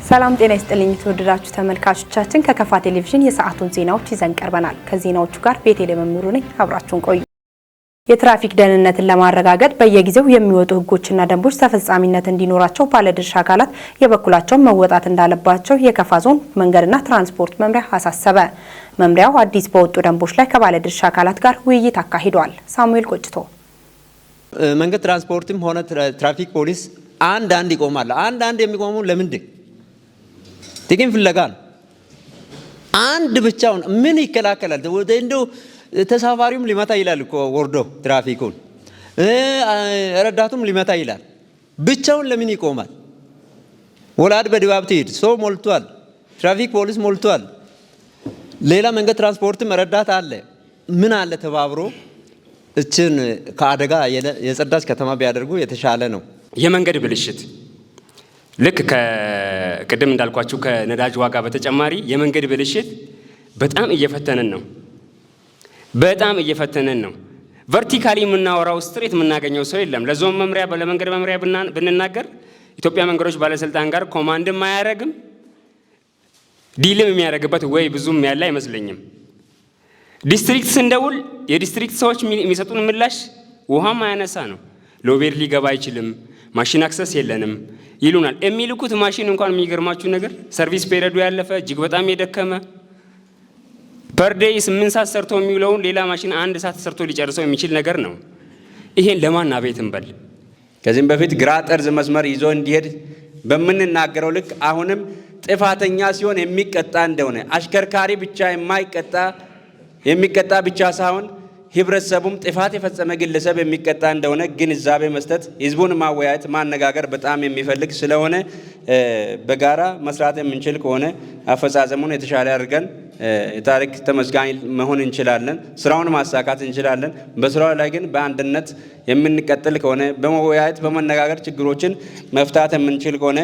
ሰላም ጤና ይስጥልኝ የተወደዳችሁ ተመልካቾቻችን፣ ከከፋ ቴሌቪዥን የሰዓቱን ዜናዎች ይዘን ቀርበናል። ከዜናዎቹ ጋር ቤቴል መምሩ ነኝ። አብራችሁን ቆዩ። የትራፊክ ደህንነትን ለማረጋገጥ በየጊዜው የሚወጡ ሕጎችና ደንቦች ተፈጻሚነት እንዲኖራቸው ባለድርሻ አካላት የበኩላቸውን መወጣት እንዳለባቸው የከፋ ዞን መንገድና ትራንስፖርት መምሪያ አሳሰበ። መምሪያው አዲስ በወጡ ደንቦች ላይ ከባለድርሻ አካላት ጋር ውይይት አካሂዷል። ሳሙኤል ቆጭቶ። መንገድ ትራንስፖርትም ሆነ ትራፊክ ፖሊስ አንድ አንድ ይቆማል። አንድ አንድ የሚቆሙ ለምንድን? ጥቅም ፍለጋ ነው። አንድ ብቻውን ምን ይከላከላል? እንደው ተሳፋሪውም ሊመታ ይላል እኮ ወርዶ ትራፊኩን፣ ረዳቱም ሊመታ ይላል። ብቻውን ለምን ይቆማል? ወላድ በድባብ ትሄድ ሰው ሞልቷል። ትራፊክ ፖሊስ ሞልቷል። ሌላ መንገድ ትራንስፖርትም ረዳት አለ። ምን አለ ተባብሮ እችን ከአደጋ የጸዳች ከተማ ቢያደርጉ የተሻለ ነው። የመንገድ ብልሽት ልክ ከቅድም እንዳልኳችሁ ከነዳጅ ዋጋ በተጨማሪ የመንገድ ብልሽት በጣም እየፈተነን ነው። በጣም እየፈተነን ነው። Vertically የምናወራው straight የምናገኘው ሰው የለም። ለዞን መምሪያ ለመንገድ መምሪያ ብንናገር ኢትዮጵያ መንገዶች ባለስልጣን ጋር command ም አያደርግም፣ deal ም የሚያደርግበት ወይ ብዙም ያለ አይመስለኝም። District ስንደውል የ district ሰዎች የሚሰጡን ምላሽ ውሃም አያነሳ ነው። Lowbed ሊገባ አይችልም፣ ማሽን access የለንም ይሉናል። የሚልኩት ማሽን እንኳን የሚገርማችሁ ነገር service period ኡ ያለፈ፣ እጅግ በጣም የደከመ፣ per day 8 ሰዓት ሰርቶ የሚውለውን ሌላ ማሽን አንድ ሰዓት ሰርቶ ሊጨርሰው የሚችል ነገር ነው። ይሄን ለማን አቤት እንበል? ከዚህም በፊት ግራ ጠርዝ መስመር ይዞ እንዲሄድ በምንናገረው ልክ አሁንም ጥፋተኛ ሲሆን የሚቀጣ እንደሆነ፣ አሽከርካሪ ብቻ የማይቀጣ የሚቀጣ ብቻ ሳይሆን ህብረተሰቡም ጥፋት የፈጸመ ግለሰብ የሚቀጣ እንደሆነ ግንዛቤ መስጠት፣ ህዝቡን ማወያየት፣ ማነጋገር በጣም የሚፈልግ ስለሆነ በጋራ መስራት የምንችል ከሆነ አፈጻጸሙን የተሻለ አድርገን የታሪክ ተመስጋኝ መሆን እንችላለን። ስራውን ማሳካት እንችላለን። በስራው ላይ ግን በአንድነት የምንቀጥል ከሆነ፣ በመወያየት በመነጋገር ችግሮችን መፍታት የምንችል ከሆነ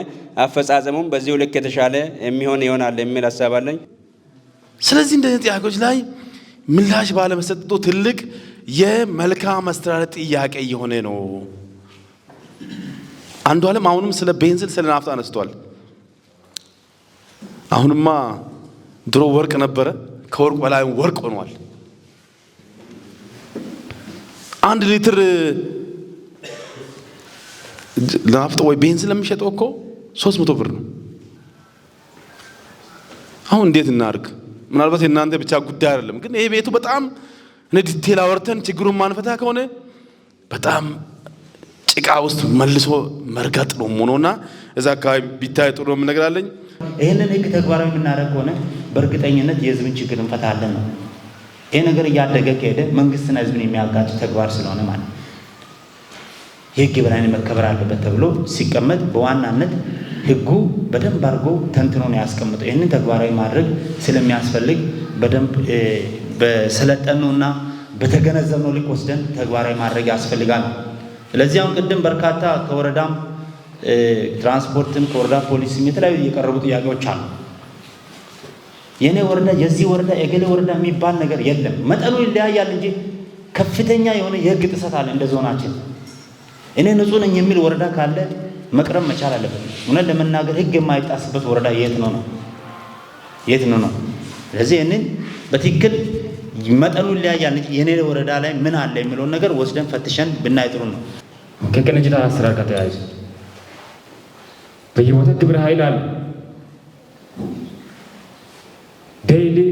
አፈጻጸሙም በዚሁ ልክ የተሻለ የሚሆን ይሆናል የሚል ሀሳብ አለኝ። ስለዚህ እንደዚህ ጥያቄዎች ላይ ምላሽ ባለመሰጠቱ ትልቅ የመልካም አስተዳደር ጥያቄ እየሆነ ነው። አንዱ ዓለም አሁንም ስለ ቤንዚን ስለ ናፍጣ አነስቷል። አሁንማ ድሮ ወርቅ ነበረ፣ ከወርቅ በላይ ወርቅ ሆኗል። 1 ሊትር ናፍጣ ወይ ቤንዚን ለሚሸጠው እኮ 300 ብር ነው። አሁን እንዴት እናድርግ? ምናልባት የእናንተ ብቻ ጉዳይ አይደለም፣ ግን ይሄ ቤቱ በጣም እነ detail አወርተን ችግሩን ማንፈታ ከሆነ በጣም ጭቃ ውስጥ መልሶ መርገጥ ነው ሆኖና እዛ አካባቢ ቢታይ ጥሩ ነው ነገር አለኝ። ይህንን ህግ ተግባራዊ የምናደርግ ከሆነ በእርግጠኝነት የህዝብን ችግር እንፈታለን ነው። ይህ ነገር እያደገ ከሄደ መንግስትና ህዝብን የሚያጋጭ ተግባር ስለሆነ ማለት የህግ የበላይነት መከበር አለበት ተብሎ ሲቀመጥ በዋናነት ህጉ በደንብ አድርጎ ተንትኖ ነው ያስቀምጠው። ይህንን ተግባራዊ ማድረግ ስለሚያስፈልግ በደንብ በሰለጠነውና በተገነዘብነው ልክ ወስደን ተግባራዊ ማድረግ ያስፈልጋል። ስለዚህ አሁን ቅድም በርካታ ከወረዳም ትራንስፖርትም ከወረዳ ፖሊስም የተለያዩ የቀረቡ ጥያቄዎች አሉ። የኔ ወረዳ፣ የዚህ ወረዳ፣ የገሌ ወረዳ የሚባል ነገር የለም። መጠኑ ይለያያል እንጂ ከፍተኛ የሆነ የህግ ጥሰት አለ እንደ ዞናችን። እኔ ንጹህ ነኝ የሚል ወረዳ ካለ መቅረብ መቻል አለበት። እውነት ለመናገር ህግ የማይጣስበት ወረዳ የት ነው ነው የት ነው ነው? ስለዚህ ይህንን በትክክል መጠኑ ይለያያል እንጂ የኔ ወረዳ ላይ ምን አለ የሚለውን ነገር ወስደን ፈትሸን ብናይ ጥሩ ነው። ከቅንጅት አሰራር ጋር ተያይዞ በየቦታው ግብረ ኃይል አለ። Daily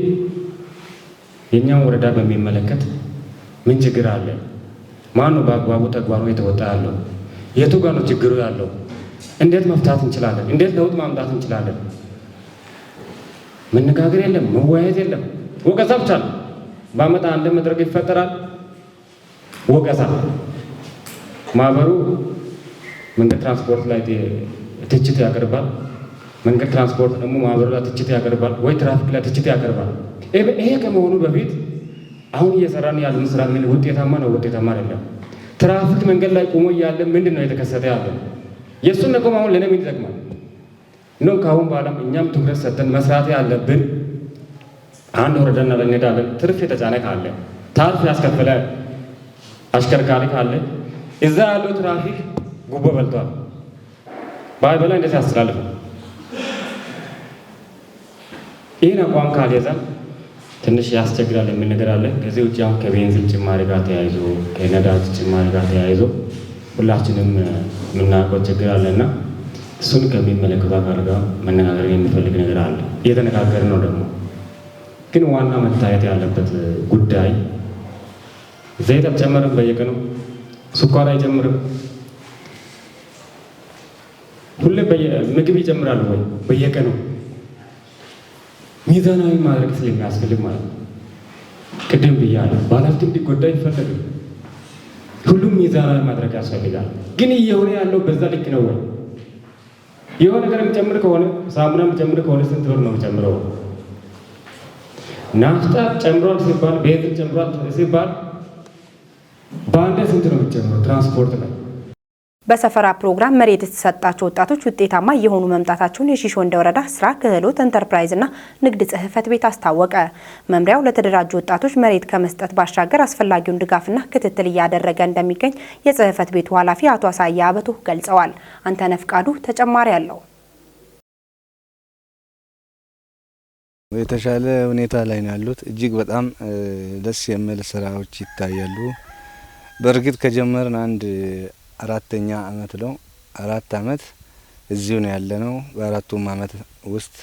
የእኛን ወረዳ በሚመለከት ምን ችግር አለ? ማን ነው በአግባቡ ተግባሩ የተወጣ ያለው? የቱ ጋር ነው ችግሩ ያለው? እንዴት መፍታት እንችላለን? እንዴት ለውጥ ማምጣት እንችላለን? መነጋገር የለም፣ መወያየት የለም፣ ወቀሳ ብቻ ነው። በአመት አንድ መድረክ ይፈጠራል፣ ወቀሳ። ማህበሩ መንገድ ትራንስፖርት ላይ ትችት ያቀርባል። መንገድ ትራንስፖርት ደግሞ ማህበሩ ላይ ትችት ያቀርባል፣ ወይ ትራፊክ ላይ ትችት ያቀርባል። ይሄ ከመሆኑ በፊት አሁን እየሰራን ያለን ስራ ምን ውጤታማ ነው፣ ውጤታማ አይደለም? ትራፊክ መንገድ ላይ ቆሞ እያለ ምንድን ነው የተከሰተ ያለው? የእሱን መቆም አሁን ለእኔ ምን ይጠቅማል? ነው ከአሁን በኋላም እኛም ትኩረት ሰጥተን መስራት ያለብን አንድ ወረዳና እንሄዳለን። ትርፍ የተጫነ ካለ፣ ታርፍ ያስከፈለ አሽከርካሪ ካለ፣ እዛ ያለው ትራፊክ ጉቦ በልቷል። ባይበላ እንዴት ያስተላልፋል? ይህን አቋም ካልያዘን ትንሽ ያስቸግራል የሚል ነገር አለ። ከዚህ ውጭ አሁን ከቤንዚን ጭማሪ ጋር ተያይዞ፣ ከነዳጅ ጭማሪ ጋር ተያይዞ ሁላችንም የምናውቀው ችግር አለና እሱን ከሚመለከቱ አካል ጋር መነጋገር የሚፈልግ ነገር አለ። እየተነጋገርን ነው ደግሞ። ግን ዋና መታየት ያለበት ጉዳይ ዘይት አልጨመርም፣ በየቀኑ ስኳር አይጨምርም፣ ሁሌ ምግብ ይጨምራሉ ወይ በየቀኑ? ሚዛናዊ ማድረግ ስለሚያስፈልግ ማለት ነው። ቅድም ብያለሁ፣ ባለሀብት እንዲጎዳ አይፈለግም። ሁሉም ሚዛናዊ ማድረግ ያስፈልጋል። ግን እየሆነ ያለው በዛ ልክ ነው ወይ? የሆነ ነገር የሚጨምር ከሆነ፣ ሳሙና የሚጨምር ከሆነ ስንት ብር ነው የሚጨምረው? ናፍጣ ጨምሯል ሲባል፣ ቤንዚን ጨምሯል ሲባል በአንድ ስንት ነው የሚጨምረው ትራንስፖርት ላይ? በሰፈራ ፕሮግራም መሬት የተሰጣቸው ወጣቶች ውጤታማ እየሆኑ መምጣታቸውን የሺሾ ወንደ ወረዳ ስራ ክህሎት ኢንተርፕራይዝና ንግድ ጽሕፈት ቤት አስታወቀ። መምሪያው ለተደራጁ ወጣቶች መሬት ከመስጠት ባሻገር አስፈላጊውን ድጋፍና ክትትል እያደረገ እንደሚገኝ የጽሕፈት ቤቱ ኃላፊ አቶ አሳያ አበቶ ገልጸዋል። አንተነህ ፍቃዱ ተጨማሪ አለው። የተሻለ ሁኔታ ላይ ነው ያሉት። እጅግ በጣም ደስ የሚል ስራዎች ይታያሉ። በእርግጥ ከጀመርን አንድ አራተኛ አመት ነው። 4 አመት እዚሁ ነው ያለነው። በአራቱም አመት ውስጥ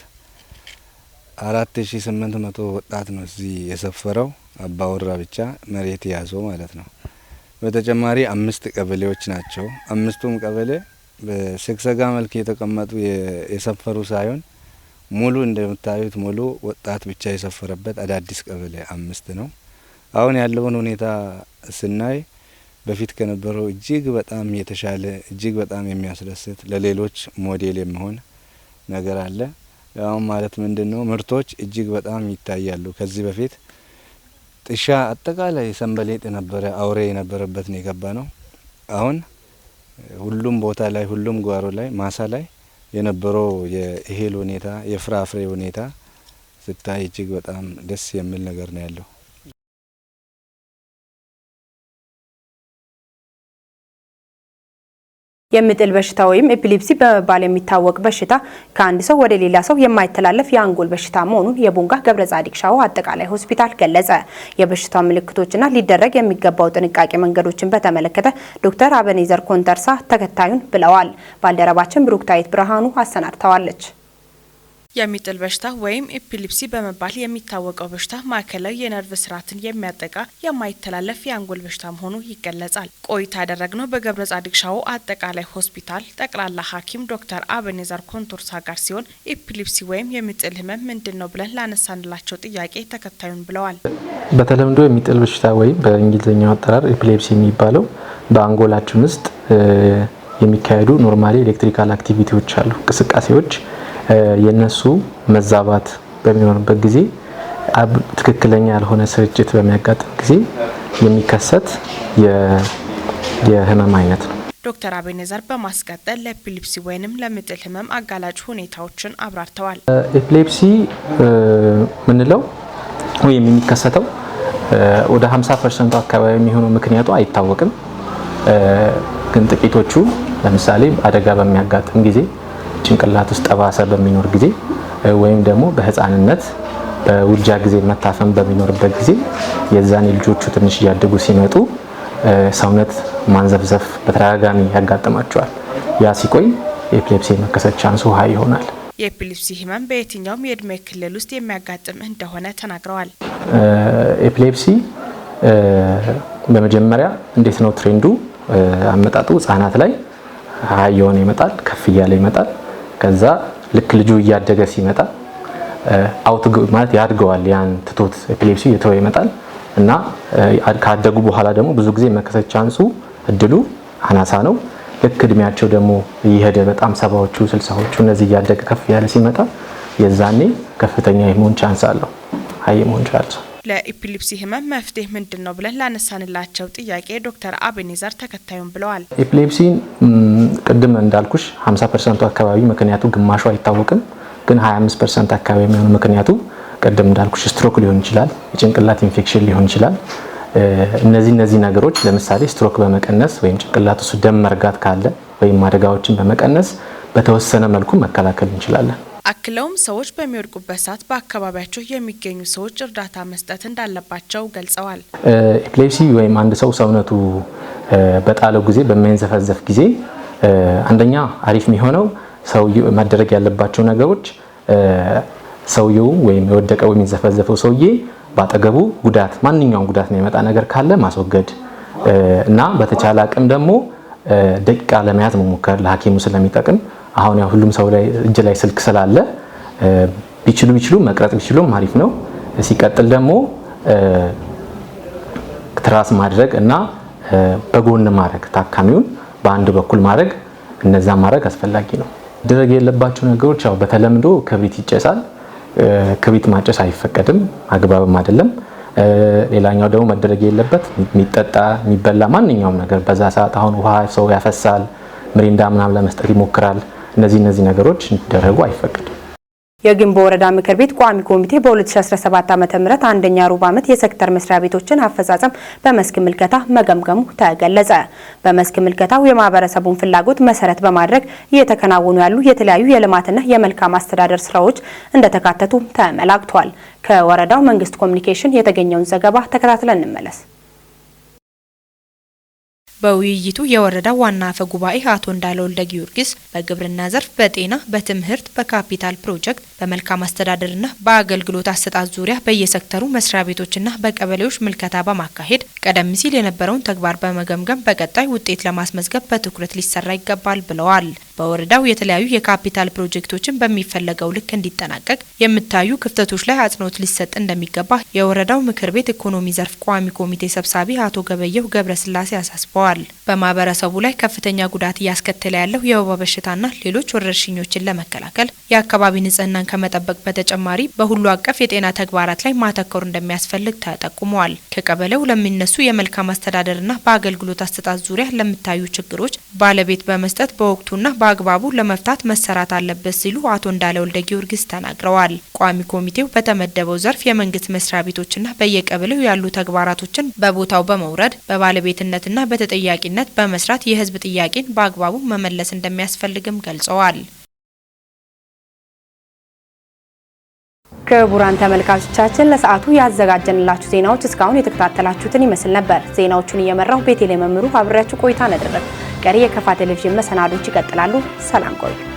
4800 ወጣት ነው እዚህ የሰፈረው፣ አባወራ ብቻ መሬት የያዘው ማለት ነው። በተጨማሪ አምስት ቀበሌዎች ናቸው። አምስቱም ቀበሌ በስግሰጋ መልክ የተቀመጡ የሰፈሩ ሳይሆን ሙሉ እንደምታዩት ሙሉ ወጣት ብቻ የሰፈረበት አዳዲስ ቀበሌ አምስት ነው። አሁን ያለውን ሁኔታ ስናይ በፊት ከነበረው እጅግ በጣም የተሻለ፣ እጅግ በጣም የሚያስደስት፣ ለሌሎች ሞዴል የሚሆን ነገር አለ። አሁን ማለት ምንድነው? ምርቶች እጅግ በጣም ይታያሉ። ከዚህ በፊት ጥሻ አጠቃላይ ሰንበሌጥ የነበረ፣ አውሬ የነበረበት ነው የገባ ነው። አሁን ሁሉም ቦታ ላይ፣ ሁሉም ጓሮ ላይ፣ ማሳ ላይ የነበረው የእህል ሁኔታ፣ የፍራፍሬ ሁኔታ ስታይ እጅግ በጣም ደስ የሚል ነገር ነው ያለው። የሚጥል በሽታ ወይም epilepsy በመባል የሚታወቅ በሽታ ከአንድ ሰው ወደ ሌላ ሰው የማይተላለፍ የአንጎል በሽታ መሆኑን የቦንጋ ገብረ ጻዲቅ ሻዎ አጠቃላይ ሆስፒታል ገለጸ። የበሽታው ምልክቶችና ሊደረግ የሚገባው ጥንቃቄ መንገዶችን በተመለከተ ዶክተር አበኔዘር ኮንተርሳ ተከታዩን ብለዋል። ባልደረባችን ብሩክታዊት ብርሃኑ አሰናድተዋለች። የሚጥል በሽታ ወይም epilepsy በመባል የሚታወቀው በሽታ ማዕከላዊ የነርቭ ስርዓትን የሚያጠቃ የማይተላለፍ የአንጎል በሽታ መሆኑ ይገለጻል። ቆይታ ያደረግነው በገብረ ጻዲቅ ሻዎ አጠቃላይ ሆስፒታል ጠቅላላ ሐኪም ዶክተር አቤኔዘር ኮንቶርሳ ጋር ሲሆን epilepsy ወይም የሚጥል ህመም ምንድን ነው ብለን ላነሳንላቸው ጥያቄ ተከታዩን ብለዋል። በተለምዶ የሚጥል በሽታ ወይም በእንግሊዝኛው አጠራር epilepsy የሚባለው በአንጎላችን ውስጥ የሚካሄዱ normally electrical activity ዎች አሉ፣ እንቅስቃሴዎች። የነሱ መዛባት በሚኖርበት ጊዜ፣ ትክክለኛ ያልሆነ ስርጭት በሚያጋጥም ጊዜ የሚከሰት የህመም አይነት ነው። ዶክተር አቤኔዘር በማስቀጠል ለ epilepsy ወይንም ለሚጥል ህመም አጋላጭ ሁኔታዎችን አብራርተዋል። Epilepsy ምንለው ወይም የሚከሰተው ወደ 50% ኡ አካባቢ የሚሆነው ምክንያቱ አይታወቅም። ግን ጥቂቶቹ ለምሳሌ አደጋ በሚያጋጥም ጊዜ፣ ጭንቅላት ውስጥ ጠባሳ በሚኖር ጊዜ ወይም ደግሞ በህፃንነት በውልጃ ጊዜ መታፈን በሚኖርበት ጊዜ፣ የዛኔ ልጆቹ ትንሽ እያደጉ ሲመጡ ሰውነት ማንዘፍዘፍ በተደጋጋሚ ያጋጥማቸዋል። ያ ሲቆይ የ epilepsy የመከሰት chance ኡ high ይሆናል። የ epilepsy ህመም በየትኛውም የእድሜ ክልል ውስጥ የሚያጋጥም እንደሆነ ተናግረዋል። Epilepsy በመጀመሪያ እንዴት ነው trend ኡ፣ አመጣጡ? ህጻናት ላይ high የሆነ ይመጣል፣ ከፍ እያለ ይመጣል። ከዛ ልክ ልጁ እያደገ ሲመጣ out ማለት ያድገዋል። ያን ትቶት epilepsy እየተወ ይመጣል እና ካደጉ በኋላ ደግሞ ብዙ ጊዜ መከሰት chance ኡ፣ እድሉ አናሳ ነው። ልክ እድሜያቸው ደግሞ እየሄደ በጣም 70ዎቹ፣ 60ዎቹ እነዚህ እያደገ ከፍ ያለ ሲመጣ የዛኔ ከፍተኛ የመሆን chance አለው፣ high የመሆን chance። ለ epilepsy ህመም መፍትሄ ምንድን ነው ብለን ላነሳንላቸው ጥያቄ ዶክተር አቤኔዘር ተከታዩን ብለዋል። Epilepsy ን ቅድም እንዳልኩሽ 50% ኡ አካባቢ ምክንያቱ ግማሹ አይታወቅም። ግን 25% አካባቢ የሚሆኑ ምክንያቱ ቅድም እንዳልኩሽ ስትሮክ ሊሆን ይችላል፣ የጭንቅላት ኢንፌክሽን ሊሆን ይችላል። እነዚህ ነገሮች ለምሳሌ ስትሮክ በመቀነስ ወይም ጭንቅላት ውስጥ ደም መርጋት ካለ ወይም አደጋዎችን በመቀነስ በተወሰነ መልኩ መከላከል እንችላለን። አክለውም ሰዎች በሚወድቁበት ሰዓት በአካባቢያቸው የሚገኙ ሰዎች እርዳታ መስጠት እንዳለባቸው ገልጸዋል። Epilepsy ወይም አንድ ሰው ሰውነቱ በጣለው ጊዜ፣ በሚንዘፈዘፍ ጊዜ፣ አንደኛ አሪፍ የሚሆነው ሰውየው መደረግ ያለባቸው ነገሮች ሰውየው ወይም የወደቀው፣ የሚንዘፈዘፈው ሰውዬ ባጠገቡ ጉዳት፣ ማንኛውም ጉዳት የሚያመጣ ነገር ካለ ማስወገድ እና በተቻለ አቅም ደግሞ ደቂቃ ለመያዝ መሞከር ለሐኪሙ ስለሚጠቅም። አሁን ያው ሁሉም ሰው ላይ እጅ ላይ ስልክ ስላለ ቢችሉ ቢችሉ መቅረጽ ቢችሉም አሪፍ ነው። ሲቀጥል ደግሞ ትራስ ማድረግ እና በጎን ማድረግ፣ ታካሚውን በአንድ በኩል ማድረግ፣ እነዛ ማድረግ አስፈላጊ ነው። መደረግ የሌለባቸው ነገሮች ያው በተለምዶ ክብሪት ይጨሳል። ክብሪት ማጨስ አይፈቀድም፣ አግባብም አይደለም። ሌላኛው ደግሞ መደረግ የሌለበት የሚጠጣ፣ የሚበላ ማንኛውም ነገር በዛ ሰዓት፣ አሁን ውሃ ሰው ያፈሳል፣ ምሪንዳ ምናምን ለመስጠት ይሞክራል። እነዚህ ነገሮች እንዲደረጉ አይፈቀድም። የጊምቦ ወረዳ ምክር ቤት ቋሚ ኮሚቴ በ2017 ዓ.ም አንደኛ ሩብ ዓመት የሴክተር መስሪያ ቤቶችን አፈጻጸም በመስክ ምልከታ መገምገሙ ተገለጸ። በመስክ ምልከታው የማህበረሰቡን ፍላጎት መሰረት በማድረግ እየተከናወኑ ያሉ የተለያዩ የልማትና የመልካም አስተዳደር ስራዎች እንደተካተቱ ተመላክቷል። ከወረዳው መንግስት ኮሚኒኬሽን የተገኘውን ዘገባ ተከታትለን እንመለስ። በውይይቱ የወረዳው ዋና አፈ ጉባኤ አቶ እንዳለ ወልደ ጊዮርጊስ በግብርና ዘርፍ፣ በጤና፣ በትምህርት፣ በካፒታል ፕሮጀክት፣ በመልካም አስተዳደርና በአገልግሎት አሰጣጥ ዙሪያ በየሴክተሩ መስሪያ ቤቶችና በቀበሌዎች ምልከታ በማካሄድ ቀደም ሲል የነበረውን ተግባር በመገምገም በቀጣይ ውጤት ለማስመዝገብ በትኩረት ሊሰራ ይገባል ብለዋል። በወረዳው የተለያዩ የካፒታል ፕሮጀክቶችን በሚፈለገው ልክ እንዲጠናቀቅ የሚታዩ ክፍተቶች ላይ አጽንኦት ሊሰጥ እንደሚገባ የወረዳው ምክር ቤት ኢኮኖሚ ዘርፍ ቋሚ ኮሚቴ ሰብሳቢ አቶ ገበየሁ ገብረስላሴ አሳስበዋል። በማህበረሰቡ ላይ ከፍተኛ ጉዳት እያስከተለ ያለው የወባ በሽታና ሌሎች ወረርሽኞችን ለመከላከል የአካባቢ ንጽህናን ከመጠበቅ በተጨማሪ በሁሉ አቀፍ የጤና ተግባራት ላይ ማተኮር እንደሚያስፈልግ ተጠቁመዋል። ከቀበሌው ለሚነሱ የመልካም አስተዳደርና በአገልግሎት አሰጣጥ ዙሪያ ለሚታዩ ችግሮች ባለቤት በመስጠት በወቅቱና በአግባቡ ለመፍታት መሰራት አለበት ሲሉ አቶ እንዳለ ወልደ ጊዮርጊስ ተናግረዋል። ቋሚ ኮሚቴው በተመደበው ዘርፍ የመንግስት መስሪያ ቤቶችና በየቀበሌው ያሉ ተግባራቶችን በቦታው በመውረድ በባለቤትነትና በተጠያቂነት በመስራት የህዝብ ጥያቄን በአግባቡ መመለስ እንደሚያስፈልግም ገልጸዋል። ክቡራን ተመልካቾቻችን፣ ለሰዓቱ ያዘጋጀንላችሁ ዜናዎች እስካሁን የተከታተላችሁትን ይመስል ነበር። ዜናዎቹን እየመራሁ ቤቴሌ መምሩ አብሬያችሁ ቆይታ አደረግኩ። ቀሪ የከፋ ቴሌቪዥን መሰናዶች ይቀጥላሉ። ሰላም ቆዩ።